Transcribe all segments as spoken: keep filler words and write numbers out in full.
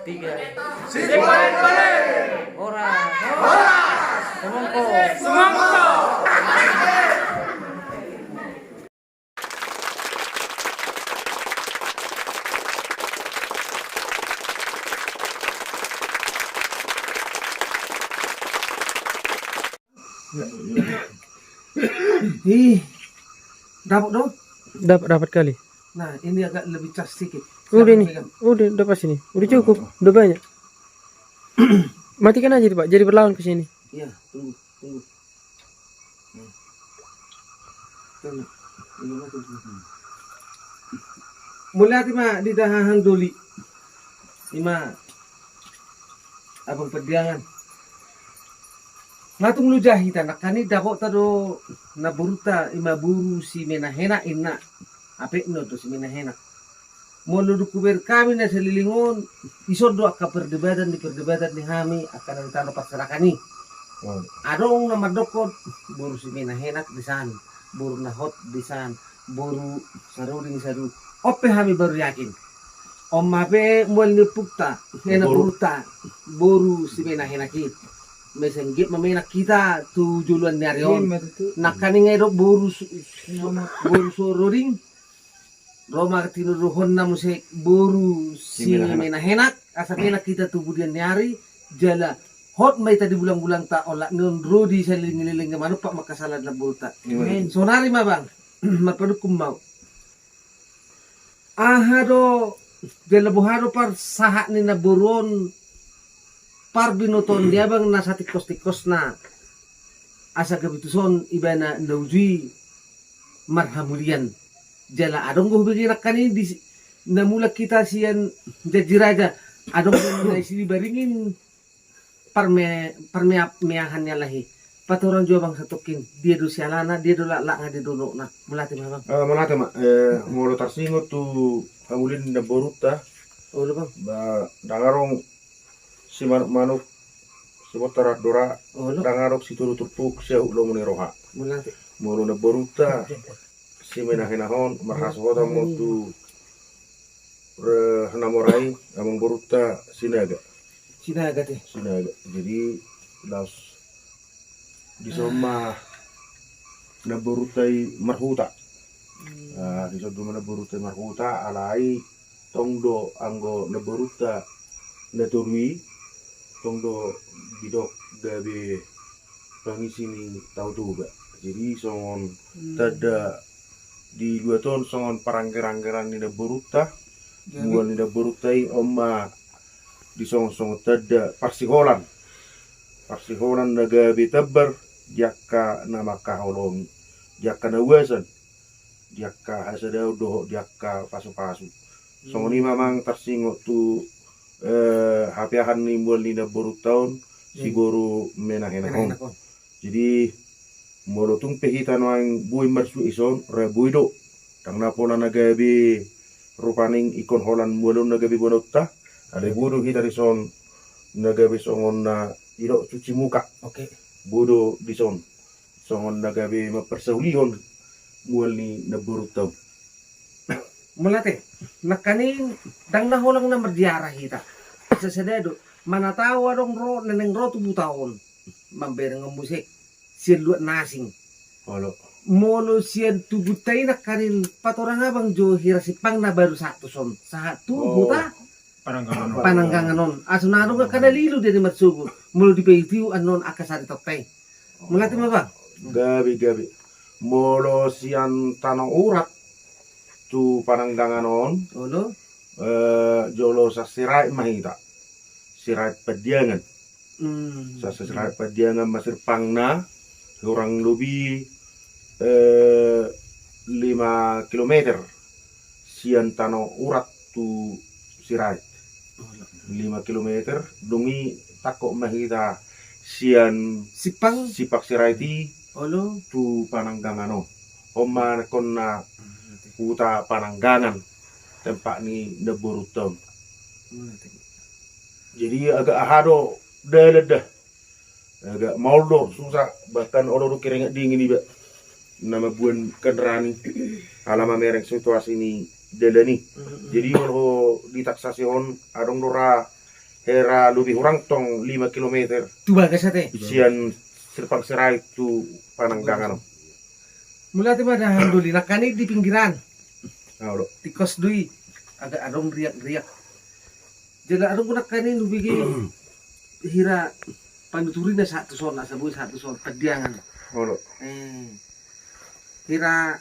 Horas. Horas. Semongko. Semongko. Ih, dapat dong. Dapat, dapat kali. Nah, ini agak lebih cas sedikit. Udah ini. Udah, udah pas ini. Udah cukup, udah banyak. Matikan aja, Pak. Jadi berlawan ke sini. Iya, tunggu, tunggu. Mauliate ma di hahang doli. Ima Abang Padiangan. Nga tung loja hita nangkaning, dapotta do namborunta ima boru Simenahenak inna. Apekna do Simenahenak. Molo dung hubereng hami na saleleng on, ison do angka perdebatan di, perdebatan di hami angka na di tano parserahan i. Adong na mandokkon boru Simenahenak disan, boru na hot disan, boru Saroding sadu. On pe hami baru yakin. On ma pe mual ni ompunta, namborunta, boru Simenahenak i. Mesen gip ma menak hita tu joloan ni ari on. Nangkaning nga didok boru, boru Saroding. Ro ma tinodohonna muse boru Simenahenak, asa menak hita tu pudian ni ari, jala hot ma hita di bulangulangta, olat ni on ro di saleleng-leleng, manumpak ma angka sala ni namborunta. Sonari ma, Bang, marpanungkun ma au. Aha do, jala boha do parsahat ni namboru on, parbinotoon ni abang na satingkos-tingkosna, asa gabe tuson ibana na uju i marhamulian. Jala adong do hubege nangkaning di si-, na mulak hita sian janji raja, adong do na isi di baringin parme-, parmeap-, meahan ni alahi. Patorang jo abang satongkin, dia do sialana, dia do laklakna, dia do unokna. Mauliate ma, Bang. Eh, mauliate ma, eh, molo tarsingot tu hamulian ni namborunta. Olo, Bang. Ba, ndang adong simanuk-manuk, sibontar andora, ndang adong sitolu turpuk, siahut lomo ni roha. Molo namborunta Simenahenak on, marhasohotan ma tu, eh, na mora i, namborunta Sinaga. Sinaga te. Sinaga. Jadi, laos dison ma namborunta i marhuta. Ah, dison do ma namborunta i marhuta, alai tong do anggo namborunta na toru i, tong do didok gabe pangisi ni Tao Toba. Jadi songon tanda di luat on songon paranggeranggeran ni namborunta, mual ni namborunta i on ma disongonsongon tanda parsiholan. Parsiholan na gabe tambar di angka na mangkaholongi, di angka na uasan, di angka hasadaon dohot di angka pasupasu. Songon i ma amang tarsingot tu, eh, hapeahan ni mual ni namborunta on, si boru Menahenak on. Jadi, molo tung pe hita nuaeng boi marsuhi ison, ra boi do. Ndang na pola na gabe rupani ingkon holan mual on na gabe boanonta, alai boi do hita dison na gabe songon na didok cuci muka. Oke. Boi do dison songon na gabe mamparsaulihon mual ni namborunta on. Mauliate, nangkaning ndang na holan na marziarah hita. Sasada do, mana tau adong ro, naeng ro tu huta on. Mamberengon muse sian luat na asing. Olo. Molo sian tubuanta i nangkaning patorang abang jo hira simpang na baru sahat tuson. Sahat tu huta Pananggangan on. Asa na adong angka na lilu dia di marsogot. Molo dipaitiu annon angka sari toktai. Mauliate ma, Bang. Gabe, gabe. Molo sian Tano Urat tu Pananggangan on. Olo. Eh, jolo Sasiraet ma hita. Siraet Pandiangan. Hmm. Sasiraet Pandiangan ma simpangna, kurang lobi, eh, lima kilometer sian Tano Urat tu Siraet. Lima kilometer, dung i tangkok ma hita sian simpang, simpang Siraet i, olo, tu Pananggangan on. On ma ingkon na huta Pananggangan, tempat ni namborunta on. Jadi agak aha do dalan da. Agak maol do, susah, bahkan olo do keringat dingin iba na mamboan kendaraan i, ala mamereng situasi ni dalan i. Jadi molo di taksasi on adong do ra Hera lobi hurang tong lima kilometer. Tu bagas ate. Sian Simpang Sirait tu Pananggangan on. Mauliate ma da hamu doli, nangkaning di pinggiran. Olo. Di kos do i. Agak adong riak-riak. Jala adong nangkaning hubege hira panuturina sahat tu son, asa boi sahat tu son Pandiangan. Olo. Eh. Hira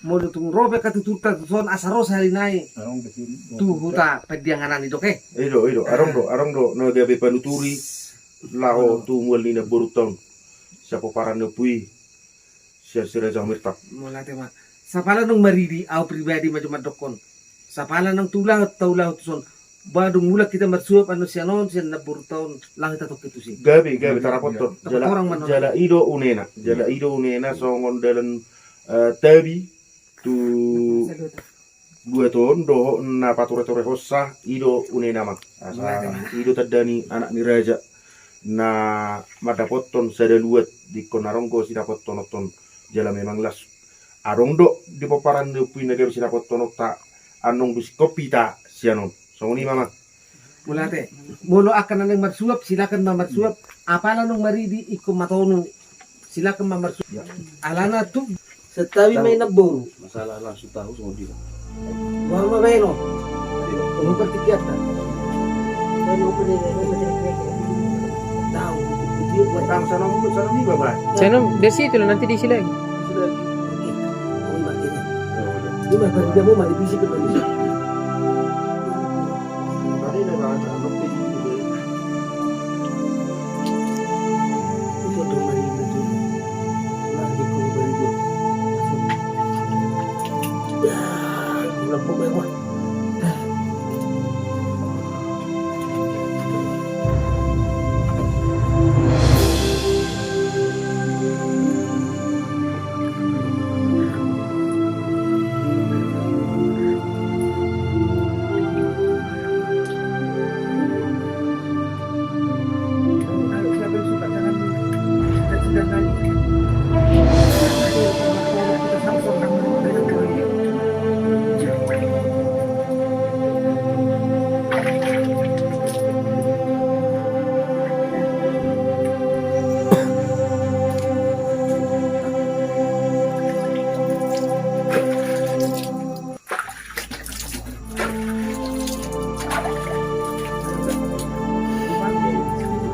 molo tung ro pe hatuturta tu son asa ro sahali nai tu huta Pandiangan an, didok, eh. I do, i do. Adong do, adong do na gabe panuturi laho tu mual ni namborunta on, sian pomparan ni ompu i, sian Si Raja Humirtap. Mauliate ma. Sapala naung maridi, au pribadi ma jo mandokkon. Sapala naung taulahon, taulahon tu son. Ba dung mulak hita marsuap annon sian on, sian namborunta on, laho hita tongkin tusi. Gabe, gabe, tarapothon. Jala, jala i do unena, jala i do unena songon dalan, eh, tabi tu luat on dohot na patureturehonsa, i do unena ma. Asa i do tanda ni anak ni raja na mandapothon sada luat di ingkon na ronggo sinapothononta on, jala memang las. Adong do di pomparan ni ompu i na gabe sinapothononta, annon dung singkop hita sian on. Songon i ma, Amang. Mauliate. Molo angka na naeng marsuap, silakan ma marsuap. Apala naung maridi, ingkon ma tonu. Silakan ma marsuap. Alana tu santabi ma i namboru. Masalah langsung tahu songon dia. Boha ma baen on? Boha partingkianta? Tahu. Tahu sana, sana ni, Bapak. Sana, di situ lah, nanti diisi lagi. Diisi lagi. Ini mah, baru dia mau mandi fisik ke Indonesia.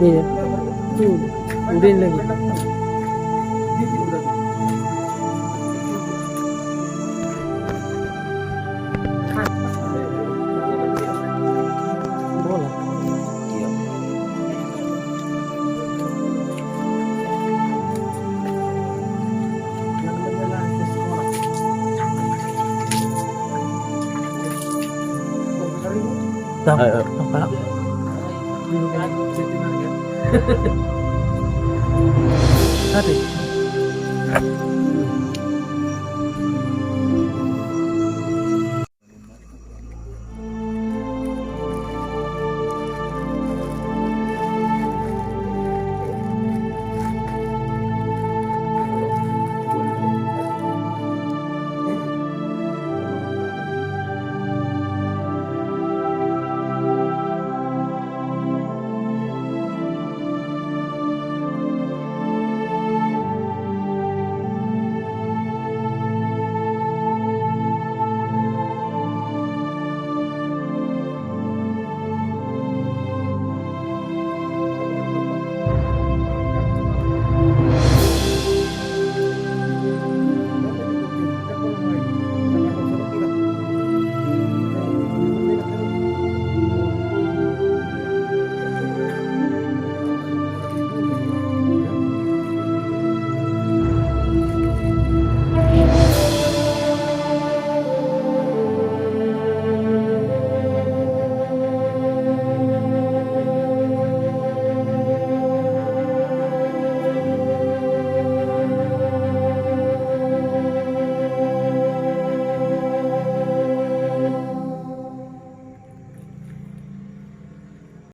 Iya. Tuh, udah lagi. Bola. Tahu. Ayo, ayo. Apa? Tadi.